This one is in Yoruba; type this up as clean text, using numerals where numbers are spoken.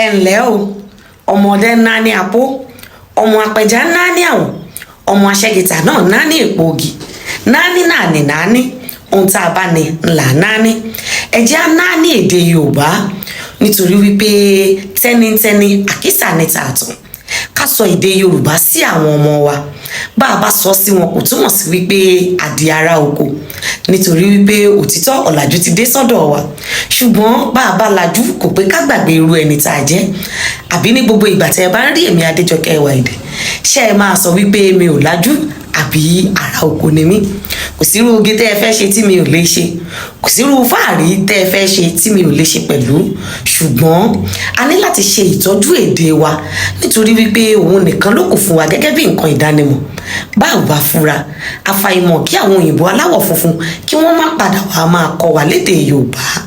Ẹ ǹlẹ́ o, ọmọdé ńlá ní apó, ọmọ apẹja ńlá ní àwọn, ọmọ aṣẹ́gìtà náà ńlá ní èpòògì, náání náàní náání, ohun tá a bá ní ńlá náání. Ẹ jẹ́ á náání èdè Yorùbá, nítorí wípé tẹ́nítẹ́ní àkísà ní tààtàn. Ká sọ èdè Yorùbá sí àwọn ọmọ wa. Bá a bá sọ sí wọn, kò túmọ̀ sí wípé àdì ara oko, nítorí wípé òtítọ́ ọ̀làjú ti dé sọ́dọ̀ wa, ṣùgbọ́n bá a bá lajú, kò pé ká gbàgbé irú ẹni tá a jẹ́. Àbí ní gbogbo ìgbà tẹ́ ẹ bá ń rí èmi Adéjọkẹ́ Ẹwà Èdè, ṣé ẹ máa sọ wípé mi ò lajú àbí ará oko ni mí? Kò sírú oge tẹ́ ẹ fẹ́ ṣe tí mi ò lè ṣe, kò sírú fáàrí tẹ́ ẹ fẹ́ ṣe tí mi ò lè ṣe pẹ̀lú, ṣùgbọ́n a ní láti ṣe ìtọ́jú èdè wa, nítorí wípé òun nìkan ló kù fún wa gẹ́gẹ́ bí nǹkan ìdánimọ̀. Bá ò bá fura, àfàìmọ̀ kí àwọn òyìnbó aláwọ̀ funfun kí wọ́n má padà wá máa kọ́ wa lédè Yorùbá.